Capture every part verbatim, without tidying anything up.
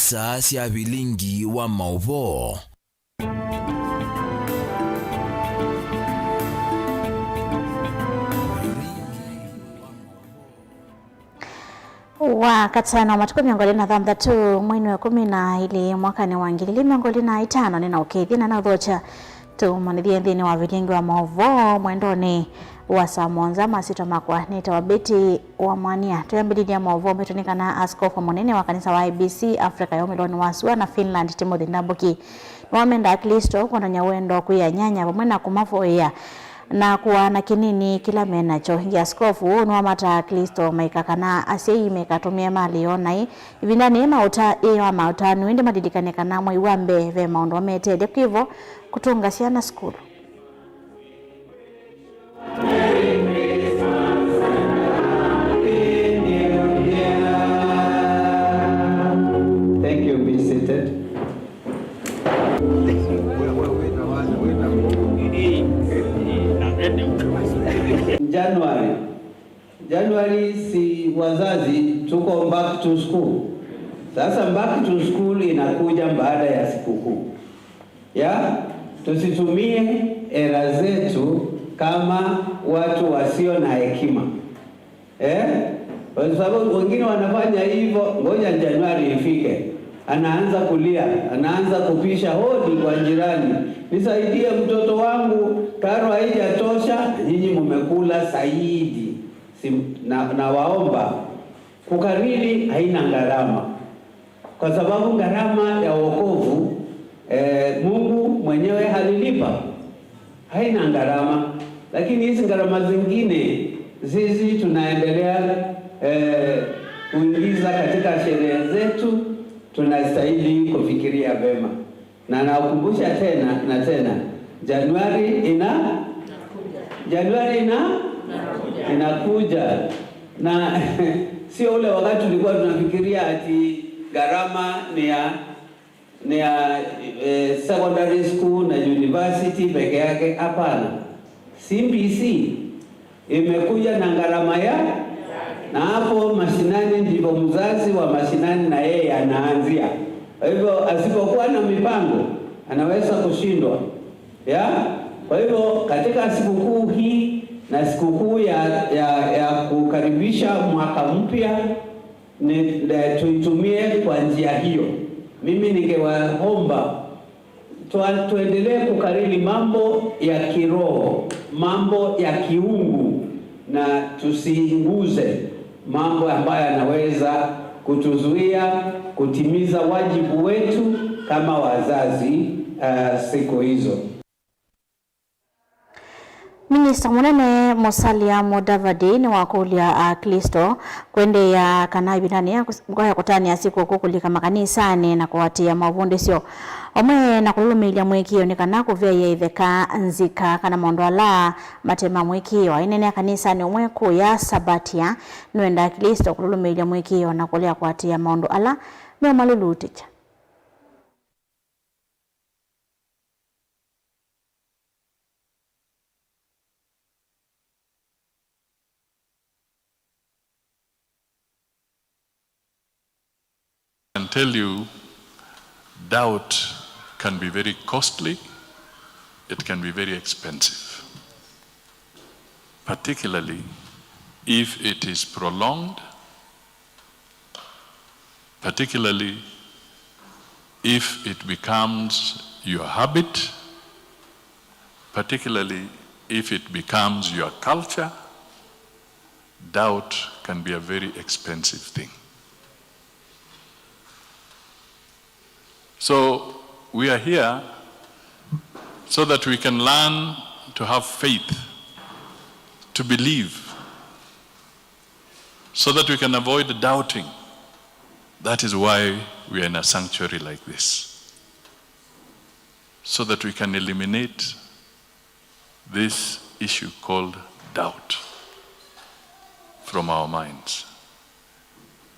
Saa sya vilingi wa maũvoo. Wa katano, matukũ mĩongo ĩlĩ na thanthatũ, mwei wa ĩkũmi na ĩlĩ, mwakanĩ wa ngili ilĩ mĩongo ĩlĩ na ĩtano, nĩ na ũkethya na na ũthokya tũmanyĩthye nthĩnĩ wa vilingi wa maũvoo mwendonĩ wa saa mũonza. Masyĩtwa makwa nĩtawa Betty Wamwania. Twĩambĩlĩlya maũvoo maitũ nĩ kana askofu mũnene wa kanisa wa A B C Africa ya ũmĩlonĩ wa sua na Finland, Timothy Ndambuki, nĩwamenda Aklĩsto kwonany'a wendo kwĩ anyanya vamwe na kũmavoyea na kũaana kĩnini kĩla me nakyo. Ĩngĩ, askofu ũũ nĩwamataa Aklĩsto maika kana asyai maikatũmĩe malĩ yoo naĩ ĩvindanĩ yĩĩ maũta-, yĩĩ wa maũtanu, ĩndĩ malilikane kana mwei wa mbee ve maũndũ meteelye kwĩvo kũtũnga syana sukulu. Thank you. Be seated. January. January si wazazi tuko back to school. Sasa back to school inakuja baada ya sikukuu. Ya, tusitumie era zetu kama watu wasio na hekima. Eh? Kwa sababu wengine wanafanya hivyo, ngoja Januari ifike, anaanza kulia, anaanza kupisha hodi kwa jirani, "Nisaidie mtoto wangu, karo haijatosha." Na nyinyi mumekula zaidi. Si, na, nawaomba, kukariri haina gharama. Kwa sababu gharama ya wokovu, eh, Mungu mwenyewe alilipa. Haina gharama. Lakini hizi gharama zingine, sisi tunaendelea, eh, kuingiza katika sherehe zetu, tunastahili kufikiria vema. Na nakumbusha tena na tena, Januari ina-, Januari ina-, inakuja. Na sio ule wakati tulikuwa tunafikiria ati gharama ni ya, ni ya, eh, secondary school na university peke yake. Hapana. C B C imekuja na gharama ya, na hapo mashinani ndipo mzazi wa mashinani na yeye anaanzia. Kwa hivyo asipokuwa na mipango, anaweza kushindwa. Ya? Kwa hivyo katika sikukuu hii na sikukuu ya, ya, ya kukaribisha mwaka mpya, ni, eh, tuitumie kwa njia hiyo. Mimi ningewaomba tua-, tuendelee kukariri mambo ya kiroho, mambo ya kiungu, na tusinguze mambo ambayo yanaweza kutuzuia kutimiza wajibu wetu kama wazazi, eh, siku hizo. Minista mũnene Musalia Mudavadi nĩwakũlya Aklĩsto kũendeea kana ĩvindanĩ ya kũs-, ya kũtanĩa sikũkũ kũlika makanisanĩ na kũatĩĩa maũvundĩsyo, vamwe na kũlũlũmĩĩlya mũĩkĩĩo nĩ kana kũvyaĩa ĩtheka nzika kana maũndũ ala mate ma mũĩkĩĩo. Aineenea kanisanĩ ũmwe kũya Sabatia, nĩwenda Aklĩsto kũlũlũmĩĩlya mũĩkĩĩo na kũlea kũatĩĩa maũndũ ala meũmalũlũtĩkya. I can tell you, doubt can be very costly, it can be very expensive, particularly if it is prolonged, particularly if it becomes your habit, particularly if it becomes your culture. Doubt can be a very expensive thing. So we are here so that we can learn to have faith, to believe, so that we can avoid doubting. That is why we are in a sanctuary like this, so that we can eliminate this issue called doubt from our minds.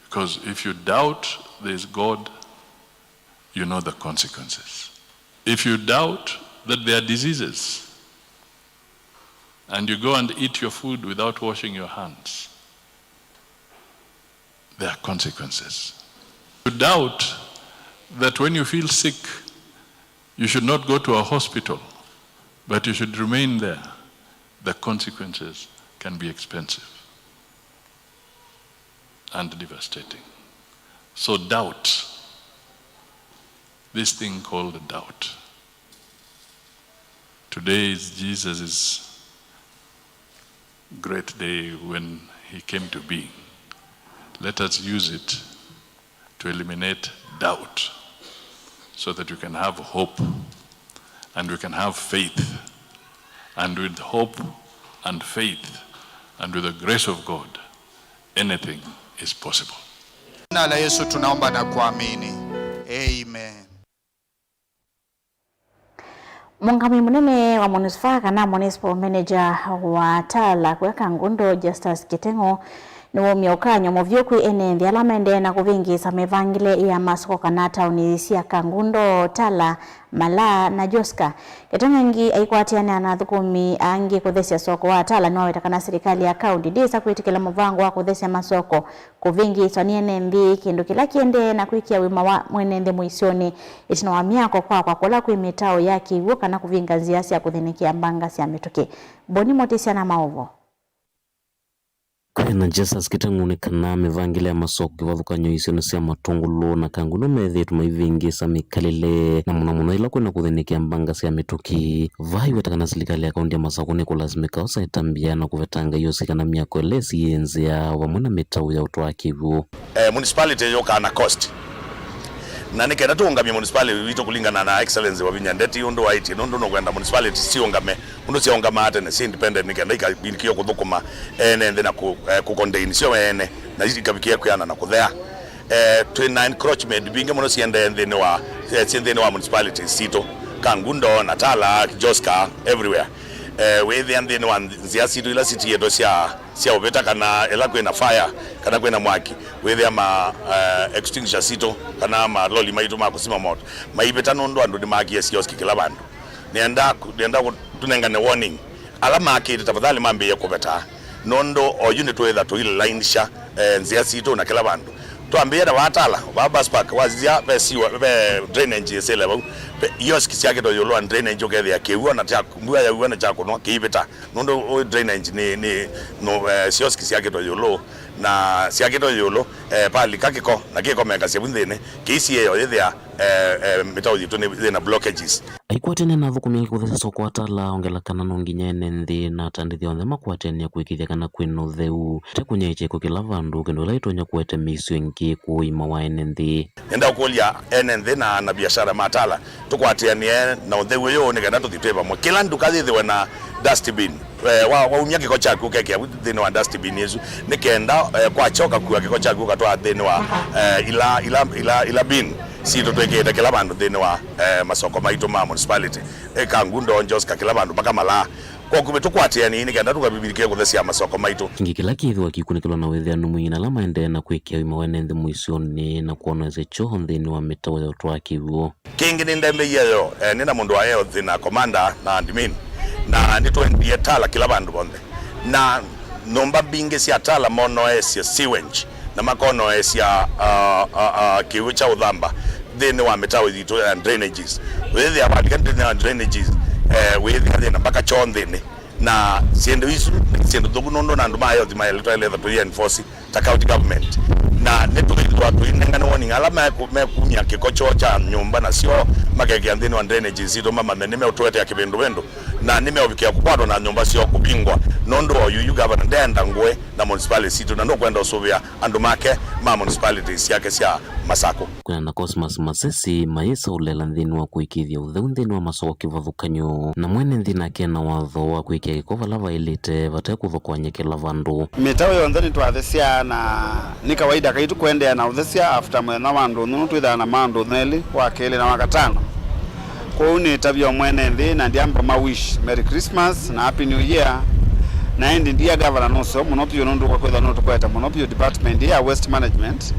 Because if you doubt there is God, you know the consequences. If you doubt that there are diseases, and you go and eat your food without washing your hands, there are consequences. You doubt that when you feel sick, you should not go to a hospital, but you should remain there. The consequences can be expensive and devastating. So doubt, this thing called doubt. Today is Jesus' great day when he came to being. Let us use it to eliminate doubt so that we can have hope and we can have faith. And with hope and faith and with the grace of God, anything is possible. Jina la Yesu tunaomba na kuamini. Amen. Mũũngamĩi mũnene wa Municipal kana Municipal Manager wa Tala kũya Kangundo, Justus Kiteng'u, nĩwaumya ũkany'o mũvyũ kwĩ ene nthĩ ala maendee na kũvĩngĩĩsa mĩvangĩle ya masoko kana taoni sya Kangundo, Tala, Malaa na Joska. Kiteng'u ĩngĩ aikwatĩanĩa na athũkũmi angĩ kũthesya soko wa Tala nĩwaweta kana silikalĩ ya kaunti ndĩsa kwĩtĩkĩla mũvango wa kũthesya masoko kũvĩngĩĩswa nĩ ene nthĩ, kĩndũ kĩla kĩendee na kwĩkĩa ũima wa mwene nthĩ mũisyonĩ, ĩtina wa myako kwakwa kũla kwĩ mĩtaũ ya kĩw'ũ kana kũvinga nzĩa sya kũthinĩkĩa mbanga sya mĩtũkĩ. Boni Mũtĩsya na maũvoo. Kwĩana Justus Kiteng'u nĩ kana mĩvangĩle ya masoko kĩvathũkany'o isionĩ sya Matũngũlũ na Kangundo methĩĩtwe maivĩngĩĩsa mĩkalĩle, na mũno mũno ĩla kwĩna kũthinĩkĩa mbanga sya mĩtũkĩ. Vaa aiweta kana silikalĩ ya kaunti ya Masakũ nĩkũlasimĩka osa ĩtambya na kũvetanga iosi kana myako ĩla ĩsiĩĩe nzĩa vamwe na mĩtaũ ya ũtwaa kĩw'ũ. Eh, municipality yũkaa na cost. Na nĩ kenda tũũngamye municipality witũ kũlingana na Excellency Wavinya Ndeti ũndũ waĩtye, nũndũ nũkwenda municipality siũngame ũndũ syaũngamaa tene, si independent, nĩ kenda ikavikĩe kũthũkũma ene nthĩ na kũ, eh, kũ contain syo ene, na ikavikĩe kwĩana na kũthea. Eh, twĩ na encroachment mbingĩ mũno siendee nthĩnĩ wa, eh, syĩ nthĩnĩ wa municipalities sitũ, Kangundo, Natala, Joska, everywhere. Eh, wĩthĩa nthĩnĩ wa nzĩa sitũ ila sitiĩtwe sya, sya ũvĩta kana ĩla kwĩna fire, kana kwĩna mwaki, wĩthĩa ma, eh, extinguisher sitũ, kana maloli maitũ ma kũsima moto maivĩta nũndũ andũ nĩmaakie sioski kĩla vandũ. Nĩenda, nĩenda kũ-, tũnengane warning. Ala makĩte, tafadhali mambĩĩe kũveta, nũndũ oyu nĩtwĩtha tũilainisha, eh, nzĩa sitũ na kĩla vandũ. Twambĩĩe na vaa Tala, vaa bus park, wasisya ve sewer, ve drainage ĩsĩle vau. Ve ioski syakĩtwe ĩũlũ wa drainage, ũkethĩa kĩw'ũ na kya, mbua yaw'a na kya kũnwa kĩivĩta. Nũndũ ũ drainage nĩ, nĩ, no, eh, sioski syakĩtwe ĩũlũ, na syakĩtwe ĩũlũ, eh, palika kĩko, na kĩkomeka syavu nthĩnĩ, kĩisiĩĩa yĩthĩa, eh, eh, mĩtaũ yitũ nĩ, yĩna blockages. Aikwatene na athũkũmi angĩ kũthesya soko wa Tala, ongela kana no nginya ene nthĩ na atandĩthya onthe makwatĩanĩa kũĩkĩĩthya kana kwĩna ũtheu, te kũnyaĩĩkya ĩko kĩla vandũ, kĩndũ kĩla kĩtonya kũete mĩisyo ĩngĩ kũũ ũima wa ene nthĩ. Nĩenda kũlya ene nthĩ na anabiashara ma Tala tũkwatĩanĩe na ũtheu ũyũ nĩ kenda tũthi twĩ vamwe. Kĩla nduka yĩthĩwe na dustbin. Eh, wa, waumya kĩko kyaku ũkekĩa vu nthĩnĩ wa dustbin ĩsu, nĩ kenda, eh, kwakya ũkakua kĩko kyaku ũkatwaa nthĩnĩ wa, eh, ila, ila, ila, ila bin sitũ twĩkĩĩte kĩla vandũ nthĩnĩ wa, eh, masoko maitũ ma municipality. Eh, Kangundo, Joska, kĩla vandũ mpaka Malaa. Kwa ũkuvĩ tũkwatĩanĩe nĩ kenda tũkavivikĩe kũthesya masoko maitũ. Kĩngĩ kĩla kĩthĩwa kĩkunĩkĩlwa na wĩthĩanu mwingĩ na ala maendee na kwĩkĩa ũima wa ene nthĩ mũisyonĩ na kwonowesya kyoo nthĩnĩ wa mĩtaũ ya ũtwaa kĩw'ũ. Kĩngĩ nĩndembeiayo, eh, nĩ na mũndũ wa health na commander na admin. Na nĩtwendie Tala kĩla vandũ vonthe. Na nyũmba mbingĩ sya Tala monoesye sewage na makonoesya, ah, ah, ah, kĩw'ũ kya ũthamba nthĩnĩ wa mĩtaũ yitũ ya drainages. Wĩthĩa walika nthĩnĩ wa drainages, eh, wĩthĩa thĩna mpaka kyoo nthĩnĩ. Na syĩndũ isu nĩ syĩndũ thũku nũndũ na andũ ma health maĩle twaĩle tũi enforce ta county government. Na nĩtũĩthĩwa tũinengane warning ala meku-, mekumya kĩko kyoo kya nyũmba na syoo makekĩa nthĩnĩ wa drainage sitũ, mamanye nĩmeũtũetea kĩvĩndũvĩndũ na nĩmeũvikĩa kũkwatwa na nyũmba syoo kũvingwa, nũndũ o yuyu governor ndenda ngũĩ na municipality sitũ, na nũkwenda ũsũvĩa andũ make ma municipalities syake sya Masakũ. Kwĩana na Cosmas Masesi, mayĩsa ũlela nthĩnĩ wa kũĩkĩĩthya ũtheu nthĩnĩ wa masoko kĩvathũkany'o, na mwene nthĩ nake ena watho wa kwĩkĩa kĩko vala vaĩlĩte vate kũthokoany'a kĩla vandũ. Mĩtaũ yonthe nĩtwathesyaa, na nĩ kawaida kaitũ kũendeea na ũthesya after mũthenya wa ndũnyũ, nũndũ twĩthaa na ma ndũnyũ elĩ, wa kelĩ na wa katano. Kwoou nĩtavya o mwene nthĩ, na ndyamba ma wish Merry Christmas na Happy New Year. Na ĩndĩ ndia gavana nũseo mũno vyũ nũndũ kwa kwĩtha nũtũkwete mũno vyũ department ya waste management,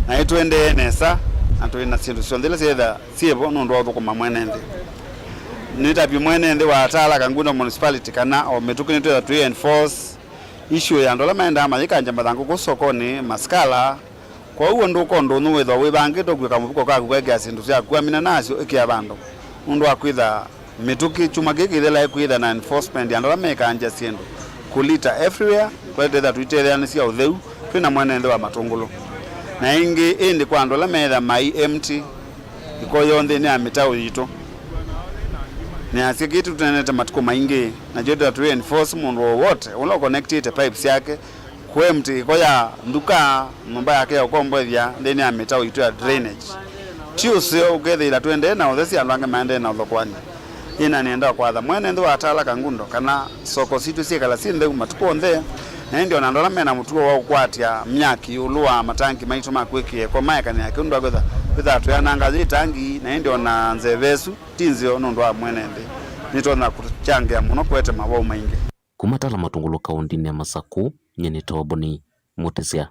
na ĩtũendee nesa, na twĩ na syĩndũ syonthe ila syĩtha syĩvo nũndũ wa ũthũkũma mwene nthĩ. Nĩtavye mwene nthĩ wa Tala Kangundo Municipality kana o mĩtũkĩ nĩtwĩtha tũi enforce issue ya andũ ala maendaa mayĩkangya mathangũ kũu sokonĩ, masikala, Kwoou ũndũ ũka ũndũ ũnyũ wĩthwa wĩvangĩtwe kũĩka mũvuko kaku kwekĩa syĩndũ syaku, amina nasyo, ĩkĩa vandũ. Nũndũ wa kwĩtha mĩtũkĩ, kyumwa kĩĩ kĩthela ĩkwĩtha na enforcement, andũ ala mekangya syĩndũ kũlita everywhere, kũla twĩtha tũitetheanĩsya ũtheu twĩ na mwene nthĩ wa Matũngũlũ. Na ĩngĩ ĩndĩ kwa andũ ala meetha mai empty ikoyoo nthĩnĩ ya mĩtaũ yitũ. Nĩasya kĩĩ tũtenete matukũ maingĩ, nakyo twĩtha tũi enforce mũndũ wowote ũla ũconnectĩte pipe syake kũ empty ĩko ya nduka, nyũmba yake ya ũkomboethya nthĩnĩ ya mĩtaũ yitũ ya drainage. Ti ũseo, ũkethĩĩla tũendee na ũthesya, andũ angĩ maendee na ũthokoany'a. Ĩna nĩenda kwatha mwene nthĩ wa Tala Kangundo kana soko sitũ syĩkala syĩ ntheu matukũ onthe, na ĩndĩ ona andũ ala mena mũtuo wa ũkwatya myaki ĩũlũ wa matangi maitũ ma kwĩkĩa ĩko maekanĩa kĩu nũndũ wa kwĩtha twĩthaa tũyananga yĩ tangi, na ĩndĩ ona nzeve ĩsu ti nzeo nũndũ wa mwene nthĩ. Nĩtonya kũkyangĩa mũno kũete mawau maingĩ. Kuma Tala Matũngũlũ kaũndĩnĩ ya Masakũ, nyie nĩ Toboni Mũtĩsya.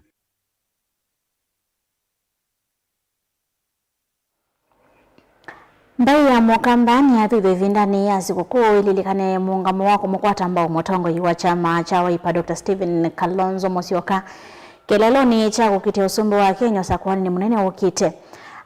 Mbaĩ ya Mũkamba nĩyathw'ĩtwe ĩvindanĩ ya sikũkũ ĩlilikane mũũngamo wa kũmũkwata mbau mũtongoi wa kyama kya Wiper, Doctor Stephen Kalonzo Musyoka, kĩeleelonĩ kya kũkitĩa ũsumbĩ wa Kenya ũsakũanĩnĩ mũnene ũkĩte.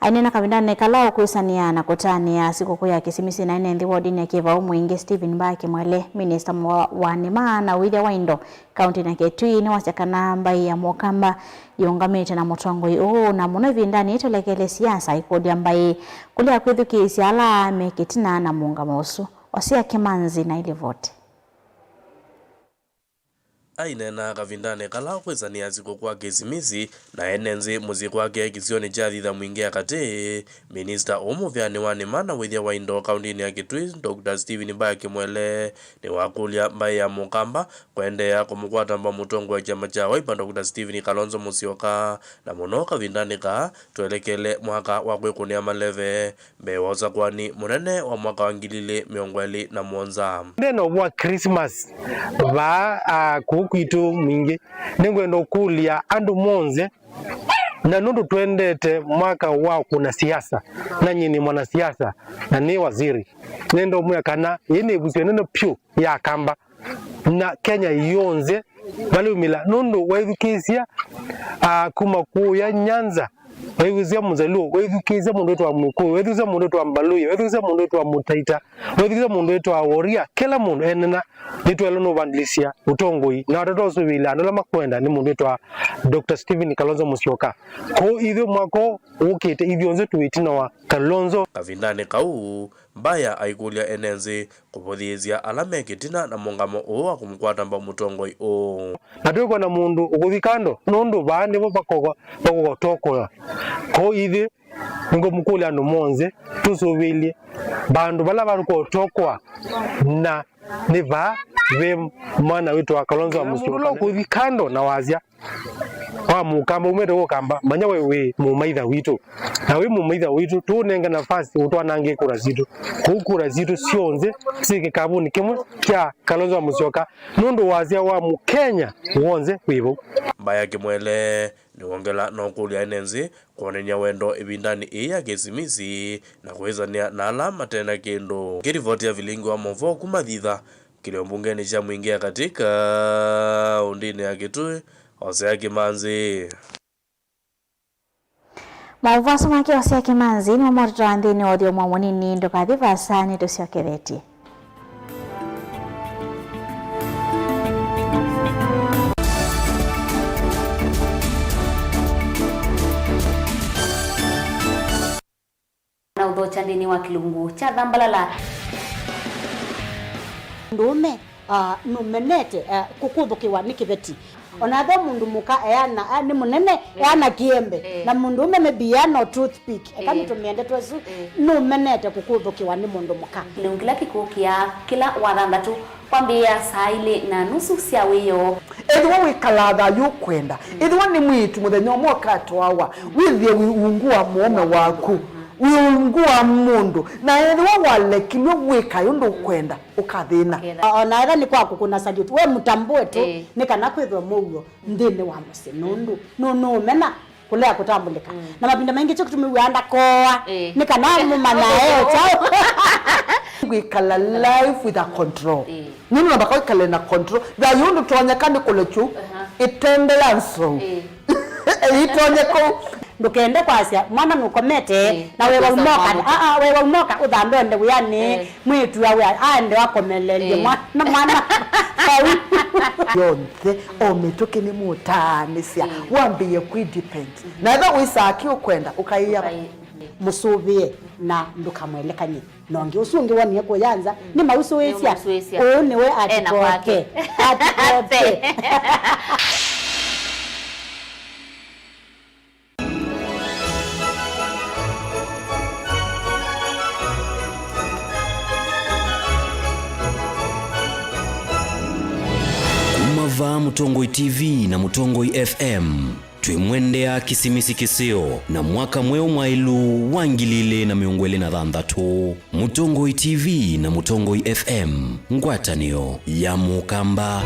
Aineena kavindanĩ kala ũkwĩsanĩa na kũtanĩa sikũkũ ya Kĩsimisi, na ene nthĩ wodinĩ ya Kĩvau Mwingĩ, Stephen Mbaa Kĩmwele, minista wa, wa nĩma na ũĩthya wa indo kaũntĩnĩ ya Kitui, nĩwasya kana mbaĩ ya Mũkamba yĩũngamĩte na mũtongoi ũũ, na mũno ĩvindanĩ yĩtelekelye siasa, ĩkũlya mbaĩ kũlea kwĩthukĩĩsya ala me kĩtina na mũũngamo ũsu. Osea Kĩmanzi na ilivoti. Aineena kavindanĩ kala ũkwĩsanĩa sikũkũ ya Kĩsimisi na ene nthĩ mũsyĩ kwake kĩsionĩ kya Thitha Mwingĩ ya Katĩ, minista ũũ mũvĩanĩ wa nĩma na ũĩthya wa indo kaũntĩnĩ ya Kitui, Doctor Stephen Mbaa Kĩmwele, nĩwakũlya mbaĩ ya Mũkamba kũendeea kũmũkwata mbau mũtongoi wa kyama kya Wiper, Doctor Stephen Kalonzo Musyoka, na mũno kavindanĩ kaa twelekele mwaka wa kwĩkũnĩa maleve mbee wa ũsakũani mũnene wa mwaka wa ngili ilĩ mĩongo ĩlĩ na mũonza. Nthĩnĩ wa Christmas vaa, ah, kũu kwitũ Mwingĩ, nĩngwenda ũkũlya andũ monthe, na nũndũ twendete mwaka wa kũna siasa, na nyie nĩ mwanasiasa na nĩ waziri, nĩndomwĩa kana ĩĩ nĩ ĩvuso ĩnene pyũ ya Akamba na Kenya yonthe vala umĩla, nũndũ waĩthukĩĩsya, ah, kuma kũya Nyanza, waĩthukĩĩsya Mũnjaluo, waĩthukĩĩsya mũndũ wĩtwa Mũkũyũ, waĩthukĩĩsya mũndũ wĩtwa Mbaluya, waĩthukĩĩsya mũndũ wĩtwa Mũtaita, waĩthukĩĩsya mũndũ wĩtwa Woria, kĩla mũndũ enena, nĩtwaĩlwe nũvandĩlĩsya ũtongoi, na tũtoũsũvĩĩlya andũ ala makwenda nĩ mũndũ wĩtwa Doctor Stephen Kalonzo Musyoka. Kwoou ithyĩ mwaka ũũ ũkĩte, ithyonthe twĩ ĩtina wa Kalonzo. Kavindanĩ kau, Mbaya aikũlya ene nthĩ kũvũthĩĩsya ala me kĩtina na mũũngamo ũũ wa kũmũkwata mbau mũtongoi ũũ. Na twĩkwona mũndũ ũkũthi kando, nũndũ vaa nĩvo vakũko-, vakũkotokoa. Kwoou ithyĩ nĩngũmũkũlya andũ monthe tũsũvĩĩlye vandũ vala vakũkotokoa, na nĩ vaa ve mwana witũ wa Kalonzo wa Mũsyĩ. Mũndũ ũla ũkũthi kando na wasya, wa Mũkamba, umĩte Ũkamba, manya we wĩ mũmaitha witũ. Na wĩ mũmaitha witũ, tũũnenge nafasi ũtwanangĩe kura sitũ. Kũu kura sitũ syonthe syĩ kĩkavũnĩ kĩmwe kya Kalonzo wa Mũsyoka, nũndũ wasya wa Mũkenya w'onthe wĩ vau. Mbaya Kĩmwele nĩwongela na ũkũlya ene nthĩ kwonany'a wendo ĩvindanĩ ĩĩ ya Kĩsimisi na kwĩsanĩa na ala mate na kĩndũ. Ngĩlivoti ya vilingi wa maũvoo kuma Thitha, kĩlio mbungenĩ kya Mwingĩ ya Katĩ kaũndĩnĩ ya Kitui, Osea Kĩmanzi. Maũvoo asu make Osea Kĩmanzi nĩmo maũtũtwaa nthĩnĩ wa ũthyomo mũnini. Ndũkathi vaasa, nĩtũsyokethetye. Na ũthokya nthĩnĩ wa kĩlungu kya thambalala. Mũndũũme, ah, nũmenete, ah, kũkũthũkĩwa nĩ kĩveti. Ona ethĩwa mũndũ mũka eana, ah, nĩ mũnene, eh, eana kĩembe. Eh. Na mũndũũme maybe eana o toothpick. Eka, eh, nĩtũmĩe ndeto ĩsu, eh, nũmenete kũkũthũkĩwa nĩ mũndũ mũka. Kĩlungu kĩla kĩkũkĩa kĩla wathanthatũ. Kwambĩĩa saa ilĩ na nusu sya wĩoo. Ethĩwa wĩkalaa thayũ ũkwenda, ethĩwa nĩ mwĩĩtu mũthenya ũmwe ũkatwawa, wĩthĩe wĩ ungu wa mũũme waku, wĩ ungu wa mũndũ, na ethĩwa walekilw'e wĩkae ũndũ ũkwenda, ũkathĩna. Ketha. O na ethĩwa nĩ kwa kũkũna salute, we mũtambũe tu, ĩĩ, nĩ kana kwĩthwe mũuo nthĩnĩ wa mũsyĩ, nũndũ nũ-, nũũmena kũlea kũtambũlĩka. Mm. Na mavinda maingĩ kyo kĩtũmĩw'aa ndakoa, eh, nĩ kana mũmanya e kyaũ. Kwĩkala life with a control. Eh. Nũndũ namba kwĩkala na control. Thayũ ndũtonyeka nĩ kũlekyu, aha, ĩtende ya nzou. Eh. Ĩtonye kũu. Ndũkende kwasya mwana nũkomete. Ĩĩ, na wewa ũkosa umoka, mwana. Aa, wewa umoka ũthambe onde wĩanĩ. Ĩĩ. Mwĩĩtu awe aende akomelelye. Ĩĩ. Mwana, mwana. Kau. Yonthe, o mĩtũkĩ nĩ mũtaanĩsya. Ĩĩ. Wambĩĩe kwĩdepend. Na ethĩwa wĩsaa kĩ ũkwenda, ũkaĩa. Ũkaĩ-, ĩĩ. Mũsũvĩe na ndũkamwelekany'e. Na ũngĩ ũsu ũngĩ wonie kũya nza, nĩmausũĩsya. Nĩmausũĩsya. Ũũ nĩwe. Ena kwake. Atikoke. Atikoke. Kuma vaa Mũtongoi T V na Mũtongoi F M. Twĩmwendea Kĩsimisi kĩseo na mwaka mweũ mwaĩlu wa ngili ilĩ na mĩongo ĩlĩ na thanthatũ. Mũtongoi T V na Mũtongoi F M, ngwatanĩo ya Mũkamba.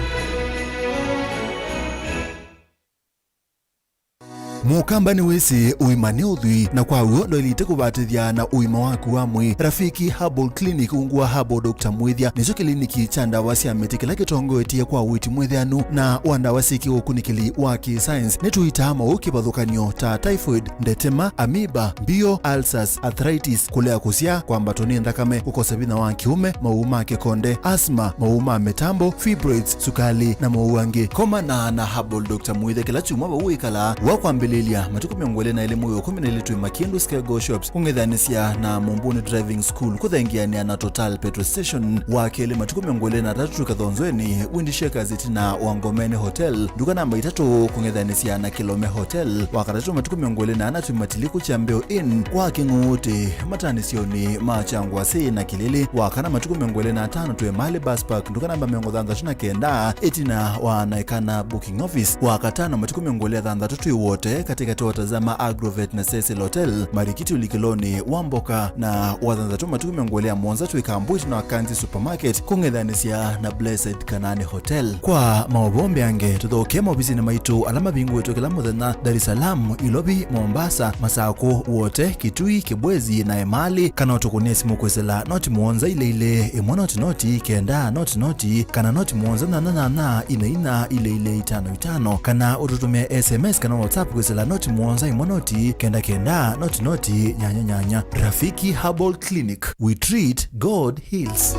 Mũkamba nĩwĩsĩ ũima nĩ ũthwii, na kwa w'o ndwaĩlĩte kũvatĩthya na ũima waku wa mwĩĩ. Rafiki Herbal Clinic, ungu wa Herbal Doctor Mwĩthya, nĩkyo kĩliniki kya ndawa sya mĩtĩ kĩla kĩtongoetye kwa ũiiti mwĩtheanu na wa ndawa syĩ kĩũkunĩkĩli wa kĩ-science. Nĩtũitaa maũũ kĩvathũkany'o ta typhoid, ndetema, amoeba, mbio, ulcers, arthritis, kũlea kũsyaa, kwambatwa nĩ nthakame, kũkosa vinya wa kĩũme, maũũ ma kĩkonde, asthma, maũũ ma mĩtambo, fibroids, sukali, na maũũ angĩ. Komana na Herbal Doctor Mwĩthya kĩla kyumwa vau wĩkalaa. Wa kwambĩlĩlya, matukũ mĩongo ĩlĩ na elĩ mwei wa ĩkũmi na ĩlĩ twĩ Makindu Skego Shops, kũng'ethanĩsya na Mumbuni Driving School, kũthengeanĩa na Total Petrol Station. Wa kelĩ, matukũ mĩongo ĩlĩ na atatũ twĩ Kathonzweni, Wind Shakers ĩtina wa Ngomeni Hotel, nduka namba itatũ, kũng'ethanĩsya na Kilome Hotel. Wa katatũ, matukũ mĩongo ĩlĩ na ana twĩ Matiliku Kyambeo Inn kwa Kĩng'ũũtĩ, matanĩsyonĩ ma Kyangwasĩ na Kĩlĩlĩ. Wa kana, matukũ mĩongo ĩlĩ na atano twĩ Mali Bus Park, nduka namba mĩongo thanthatũ na kenda, ĩtina wa Naikana Booking Office. Wa katano, matukũ mĩongo ĩlĩ na thanthatũ twĩ Wote, katĩkatĩ wa Tazama Agrovet na Cecil Hotel, Marikiti ũlikĩlonĩ wa mboka. Na wa thanthatũ, matukũ mĩongo ĩlĩ na mũonza twĩ Kambu ĩtina wa Kanzi Supermarket, kũng'ethanĩsya na Blessed Kanani Hotel. Kwa maũvoo mbeange, tũthokee maovisinĩ maitũ ala mavingũĩtwe kĩla mũthenya, Dar es Salaam, Ilovi, Mombasa, Masakũ, Wote, Kitui, Kibwezi na Emali, kana ũtũkũnĩe simũ kwĩsĩla noti mũonza ilĩ ilĩ, ĩmwe noti noti, kenda noti noti, kana noti mũonza nyanya nyanya, ina ina, ilĩ ilĩ, itano itano, kana ũtũtũmĩe S M S kana WhatsApp kwĩsĩla noti mũonza ĩmwe noti, kenda kenda, noti noti, nyanya nyanya. Rafiki Herbal Clinic, we treat, God heals.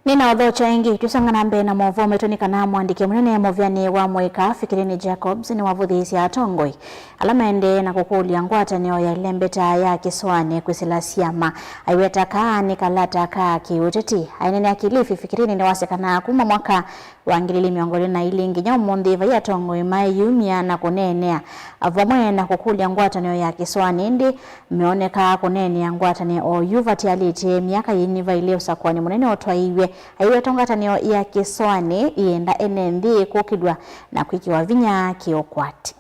Nĩnaũthokya ĩngĩ, twĩsonga na mbee na maũvoo maitũ, nĩ kana mũandĩki mũnene mũvĩanĩ wa mũika Fikirini Jacobs nĩwavũthĩĩsye atongoi ala maendee na kũkũlya ngwatanĩo ya ĩlembeta ya kĩsũanĩ kwĩsĩla syama. Aiweta kaa nĩ kalata ka kĩũteti. Aineenea Kilifi, Fikirini nĩwasya kana kuma mwaka wa ngili ilĩ mĩongo ĩlĩ na ilĩ nginya ũmũnthĩ, vai atongoi maeyumya na kũneenea vamwe na kũkũlya ngwatanĩo ya kĩsũanĩ, ĩndĩ meonekaa kũneenea ngwatanĩo oyu vatialĩtye myaka yĩnyivaĩle ũsakũani mũnene ũtwaĩiw'e. Aiweta ngwatanĩo ya kĩsũanĩ ĩenda ene nthĩ kũkĩlw'a na kwĩkĩwa vinya kĩũkwati.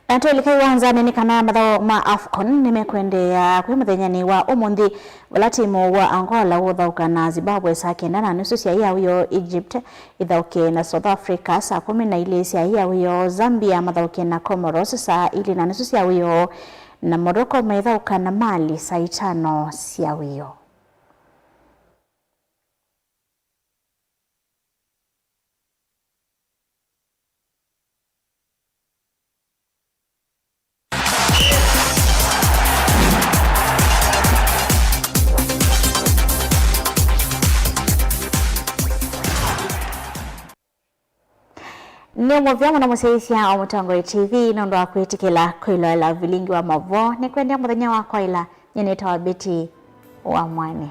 Na twĩlika iwanzanĩ nĩ kana mathaũ ma AFCON nĩmekũendeea kwĩ mũthenyanĩ wa ũmũnthĩ, vala timu wa Angola ũũthaũka na Zimbabwe saa kenda na nusu sya ĩa wĩoo, Egypt ithaũke na South Africa saa kũmi na ilĩ sya ĩa wĩoo, Zambia mathaũke na Comoros saa ilĩ na nusu sya wĩoo, na Morocco maithaũka na Mali saa itano sya wĩoo. Nĩ mũvea mũno mũsyaĩĩsya wa Mũtongoi T V nũndũ wa kwĩtĩkĩla kwĩloela vilingi wa maũvoo. Nĩkwendea mũthenya wa kwaĩla, nyie nĩtawa Betty wa Mwania.